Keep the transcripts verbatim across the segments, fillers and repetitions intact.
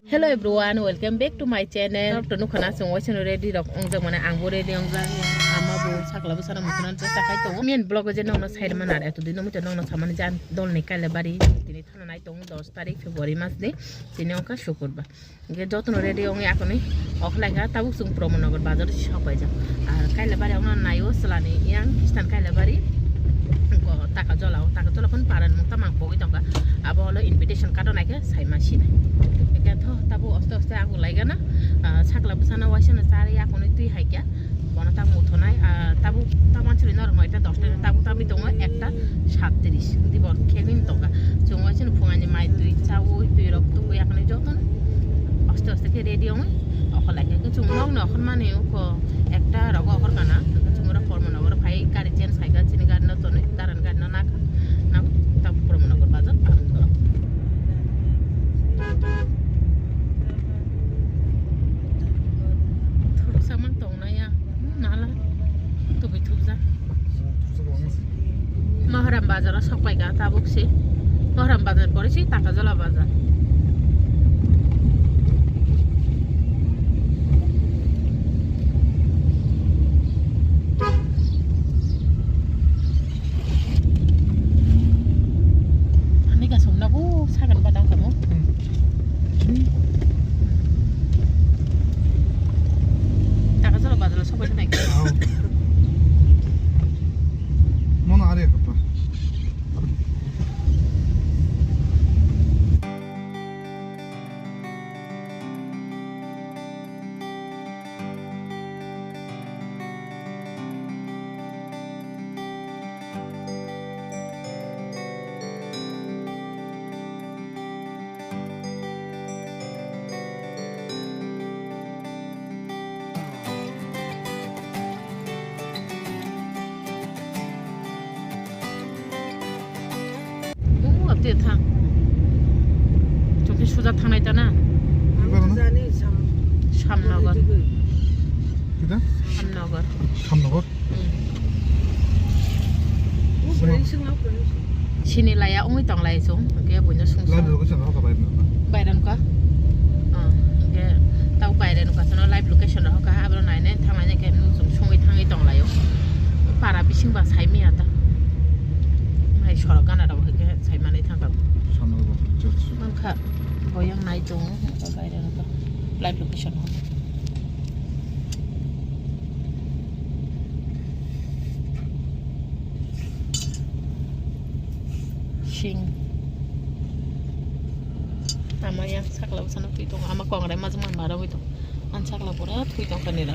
Hello everyone, welcome back to my channel. Norok to nukha na chwng waisano ready rok wngjak mane, ang bo ready wngjak. Ama bo sakla bwsano muchunani chesta khai tongo. Main vlog o je nokno sai rwmani ar eto din no muchung nokno samani je ang dol ni Kailabari tini thana nai tongo dos tarik February mas ni, tini wngkha Sukurbar. Hingke jotono ready wngwi akhonwi okhwlai kha, tabuk chwng Pramod Nagar bazar o sok paijak. Ar Kailabari wngna naio chwlani yang Khristan Kailabari. Wngkha Takajola o, Takajola phano para ni mung tamo ang pogwi tongkha. Abo holo invitation card o naikhe saima sinai. Hingke tho tabuk oste oste ang laigana, ah, sakla bwsano waisano charwi akhonwi twi haikha. Bono ta muthunai, ah, tabuk ta mansuri norok noita dosta, tabuk tabuk tongo ekta satris, dibor khe wngwi tongkha. Chwng waisano phungaini mai twi chaui, twi rok tubui akhani jotono aste aste khe ready wngwi okhorlai kha. Chwng nokni okhormani ukho ekta rogo okhorkha na, chwng oro Pramod Nagar phai gari change khaikha, chini gari no tonwi, daran gari no nakha, nang tabuk Pramod Nagar bazar parung tongkha. Thoroksa mang tongnai ya. Nala. Tubui thupjak. Maharam bazar o sok paikha tabuk se. Maharam bazar pore se Takajola bazar. Ani kasong na bo sagan badang kamo. Takajola bazar o sok paikha nai. Mono are kapa. Oh, abdi thang. Chokhe suja thangnai ta na? Ang jani sam. Samnagar. Kita? Samnagar. Samnagar? Hmm. Sini laya ongwi tong lai chwng, hwnkhe buino sung sung. Live location rok bai rwkha. Bai rwkha. Ah, hwnkhe tau bai rwkha, sono live location rok kha, abro nai nai thang lai khe nwng chwng sungwi thangwi tong lai o. Para bising ba sai miya ta. Hai sorok gana rok hwnkhe sai manwi thang kha. Samnagar church. Mankha, boyang nai tongo, bai rwkha. Live location rok. Sing. Ama yang sakla bwsano twi tongo. Ama kongrai majwk man mara wi tongo. Ang sakla pura twi tongkha nira.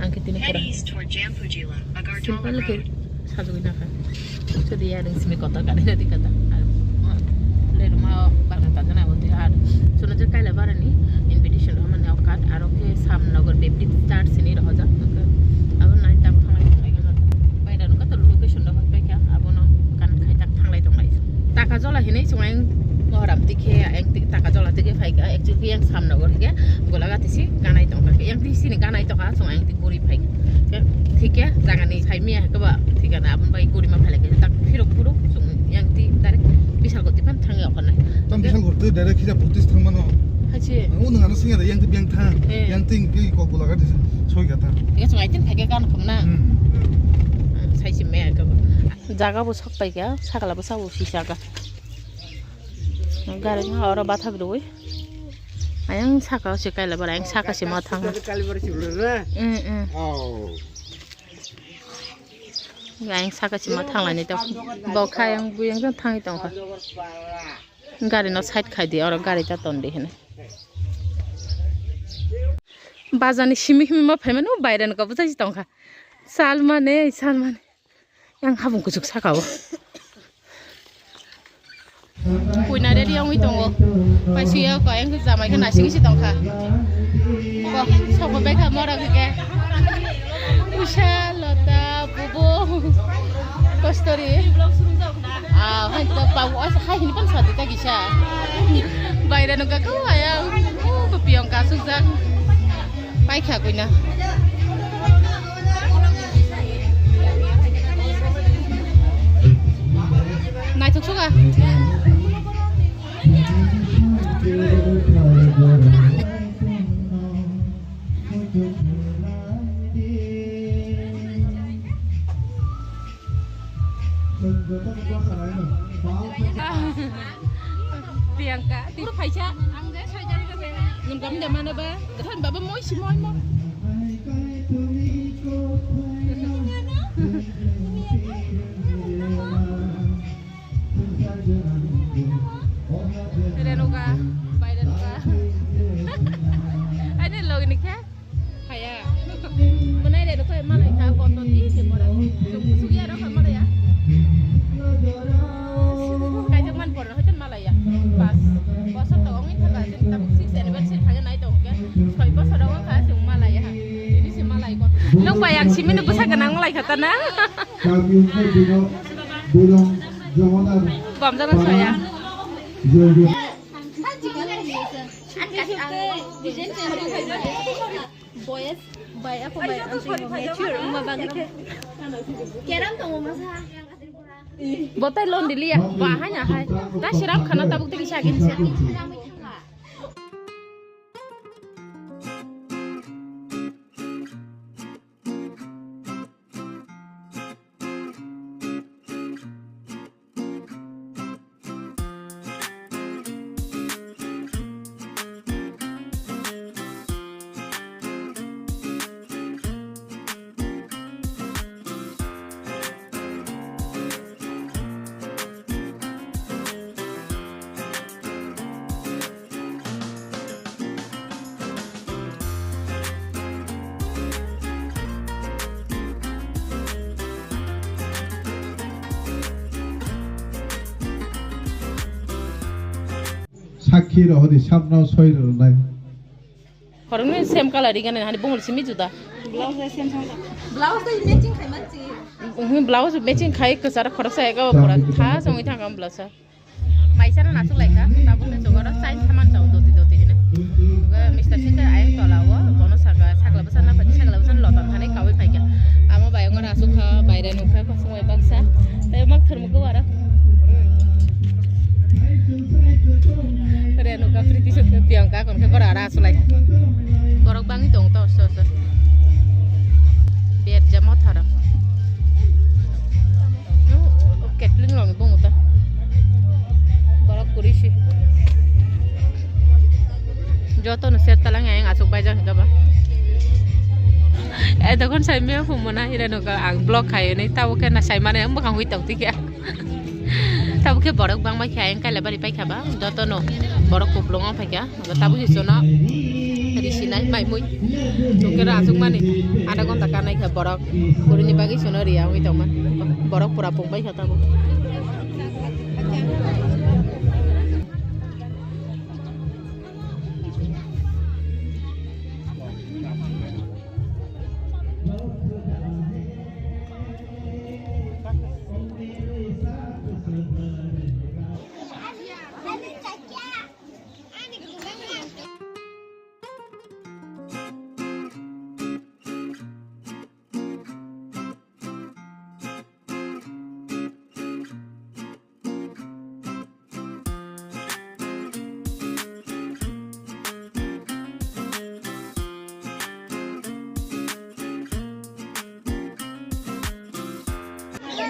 Ang khe tini pura. Head east toward Jampujila, Agartala Simple khe. Road. Sajagwi nakha. Sudi ya ring simi kotor kani nadi kata. Ar, ah, le ruma barang tanda na wonti ar. Sono je Kailabari ni invitation roma ne okat aro ke Samnagar Baptist Church sini rohoja. Abo nai tak thanglai thanglai khe. Bai da nungka to location rohoi pai kha. Abo no kan khai tak thanglai tonglai. Takajola hinui chwng ang Moharam tikhe ang tik Takajola tikhe phai kha. Actually yang Samnagar hingke golaga tisi ganai tongkha. Yang tisi ni ganai tongkha chwng ang tik guri phai. Ke, thik ya, jagani sai miya ke ba, thik ya, abon bai guri ma phalai ke, tak phirok phuru, sung, yang ti, direct, bisal goti phan thang ya, okon nai. Tam bisal goti direct khija putis thang mano. Hachi. Ang unang ano singa yang ti biang thang, eh, yang ti ki kok gula gati soi gata. Ya, sung aitin phai ke gan khum na. Hmm. Sai si miya ke ba. Jaga bo sok pai kya, sakla bo sabo si jaga. Gari ma oro bathak rui. Ayang saka o se Kailabari, ayang saka se ma thang. Kailabari se rui na? Mm, mm. Oh. Ayang saka se ma thang lani to. Bo kha ayang buyang jang thangwi tongkha. Gari no side khai di, oro gari ta ton di hene. Bazar ni simi himi ma phaimani, o baire no kabu tongkha. Salmani, salmani. Yang habung kuchuk saka o. Puina ready wngwi tongo. Paisuya ko yang jamai khe naising si tongkha. Bo sokbo bekha mora khe. Usha, Lota, Bubu, Kostori. Ah, hai to pa o hai hini pan sadi ta kisa. Baire no ka ko ayang. Ko piyong ka sujak. Paikha kuina. Naithok suka. Priyanka, tini phaisa. Ang je sai jani ka tena. Nwng gam de mano ba? Than baba moi si moi mo. Renuka, bai Renuka. Ai ne log ni khe. Haya. Mwnai re rokhe malai kha, koto di ni mora. Chwng kusuk ya rokhe malai ya. Kaijak man por hoite malai ya. Pas. Bosor to ongni thaka, chwng tabuk six anniversary thangya nai tong khe. Soi bosor ong kha chwng malai ya. Ini si malai koto. Nung bayang simi nu bwsa gwnang malai kha ta na? Kami ungkha bino, bino, jomona. Bom jana saya. Jojo. Boys, bai, ako bai, ang tingko mature, uma bagwi khe. Keram tongo masa. Botai lon diliya, ba hai na hai. Ta siram khana tabuk tigi sagin se. Sakhi rohori samno soi rwnai. Khoroknwi same colour rigani hani bongol simi juda. Blouse dai same same. Blouse dai matching khai manchi. Mhm, blouse matching khai kwcharo khoroksa ego pura tha songwi thangkha blouse. Maisano nasuk laikha, tabukni chukaro chain saman chao doti doti hino. Oke, Mister Sita ayang tola o, bono saka, sakla bwsa na phaidi, sakla bwsa lotan thani kawi phaikha. Amo bai ongor asuk kha, baire nukha, kosong bai baksa. Tei mak thurmuk ko wara. Renuka, Priti, Sukha, Priyanka, kon khe bora ara asulai. Borok bangwi tong to, so, so. Berja motharo. Ketling long bung uta. Borok kurisi. Joto no ser talang yang asuk baijak hingga ba. Eh, dokon sai me humana hira no ka ang blog khai ni tabo ke na sai mane ang bakang hui tong tikya. Tabo ke borok bang bai khai ang kaila bari pai khaba. Joto no borok kuplung ang pai kya. Tabuk si sono risinai mai mui. Tongke ra asuk mani. Ada gonta kanai kha borok. Kurini bagi sono ria wi tongma. Borok pura pung bai kha tabuk.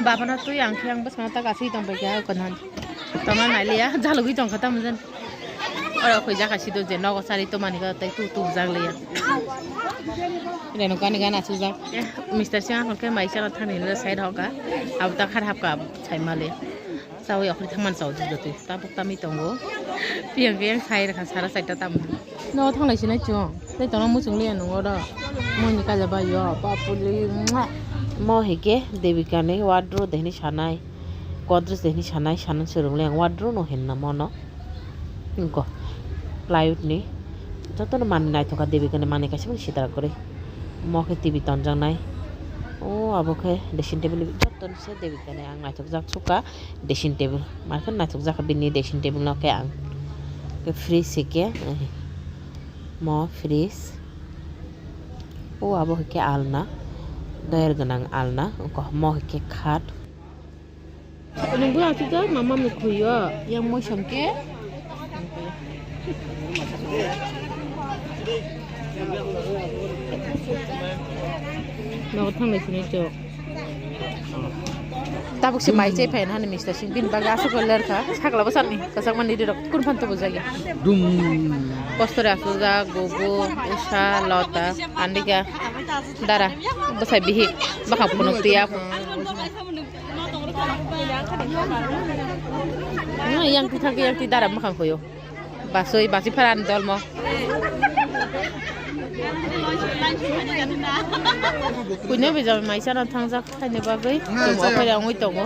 Babana twi ang khe ang bwskango ta kasui tong pai kha, o kanan tongna nai liya, jalugwi tong kha tamo jan. Oro khoi jaka sido je nogo sari to mani ga tai tu tu jak liya. Reno gani gana sujak. Mister Singh hon khe mai sero thani le side hoka. Abo ta khar hapka sai male. Sawi okhri thangman saw jotwi. Tabuk tami tongo. Piyang khe yang sai rakha sara saita tam. No thanglai sinai chwng. Tei tongna muchung liya nung oro. Moni kaja bai yo. Bapuli. Mo hike Devika ni wardrobe dehni sanai. Godrej dehni sanai, sanan swrwng liya wardrobe no henna mono. Go. Plywood ni. Jotono manwi naithok kha Devika ni manwi kaisa mani sitara kwrwi. Mo khe T V tonjaknai. O abo khe dressing table jotono se Devika ni ang naithokjak sukha. Dressing table. Mar khe naithok jak bini dressing table no khe ang. Khe fridge se khe, eh, mo fridge. O abo hai khe alna. Doyar gwnang alna. Mo hai khe khat. Nungbo asuk jak mama mukhuyo. Yang moisong khe. Nogo thanglai sini chok. Tabuk se mai chai phaina hani Mister Singh bini bagwi aswk lerkha sakla bwsakni kwchakma nini rok kun phan tubu jagya. Dum. Postori aswk jak gugu usha lota andika dara bwsai bihik bwkhak phunuk twiya. Yang twi thangkhe yang twi dara bwkhak hoyo. Basui, basi pharan dolmo. Kuino bijami maisa no thangjak khaini bagwi. Tongo, okhai ongwi tongo.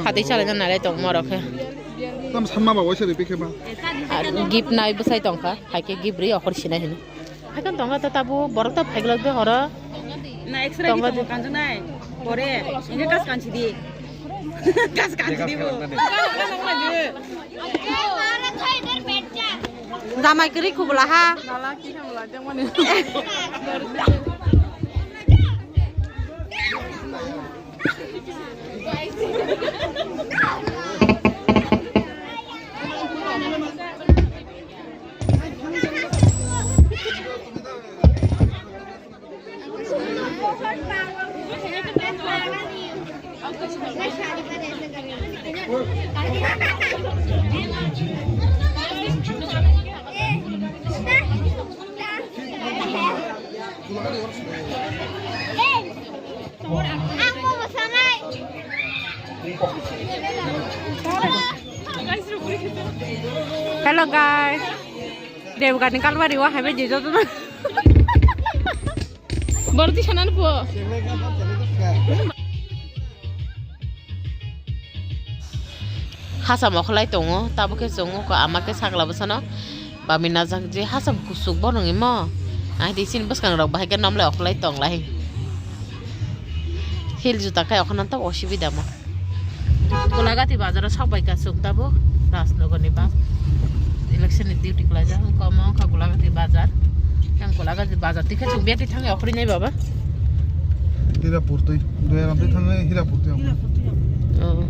Hati chala na nalai tongo morok khe. Tam samma ba waisa ripi khe ba. Ar gift nai bwsai tongkha, hai khe gift ri okhor sinai hino. Hai khe tongo ta tabu borok ta phaiglak de horo. Na X-ray tongo di tongo kanjak nai. Pore, inge kas kanchi di. Kas kanchi di bo. Jamai kwrwi kubula ha. Hello guys, Deoghar ni Kalbari o hai bai je joto na. Borok twi sanani po. Hasam okhlai tongo, tabuk khe chwng wngkha ama khe sakla bwsano bami najak je hasam kuchuk bo nungwi mo. Ang tei chini bwskang rok bahai khe nomlai okhlai tonglai. Heel juta khai okhorna tabuk osubida mo. Golagati bazar o sok bai ka chwng tabuk Rajnagar ni bus election ni duty kwlaijak wngkha omo wngkha Golagati bazar. Yang Golagati bazar tikhe chwng beti thangwi okhorwi nai baba. Hirapur twi, Doyaram twi thangwi Hirapur twi okhorwi. Oh.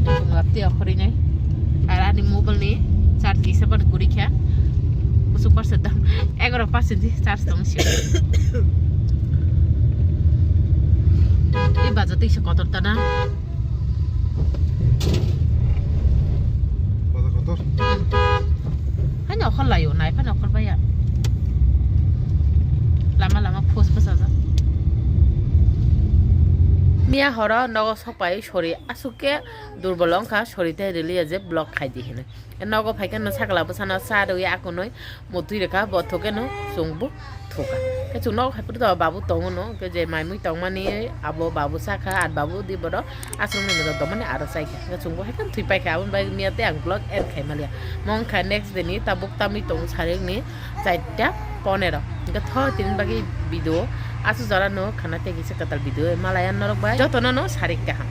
Chwng beti okhorwi nai. Ar ani mobile ni charge isa ban guri kha. Super sedam egaroh percent di charge tong si. Ei bazar twi se kotor ta na. Bazar kotor? Haino okhor layo, nai phano okhor baya. Lama lama post bwsajak. Miya horo nogo sok pai sori aswk khe durbol wngkha, sori tei rwliya je block khai di hinwi. Nogo phai khe no sakla bwsano cha rwui akunui mutui rwkha, bo thok khe no chwng bo thokha. Khe chwng nogo phai phuru to babu tongo no, khe je mai mui tongmani abo babu chakha, ar babu di bodo aswk ni motong tongmani aro chaikha. Khe chwng bo hai khe thwi paikha, aboni bagwi miya tei ang vlog end khai maliya. Mo wngkha next day ni tabuk tamwi tongo sarik ni charta ponero. Hingke tho tini bagwi video aswk jora no khana tei kisa kwtal video malaya norok bai jotono no sarik kaham.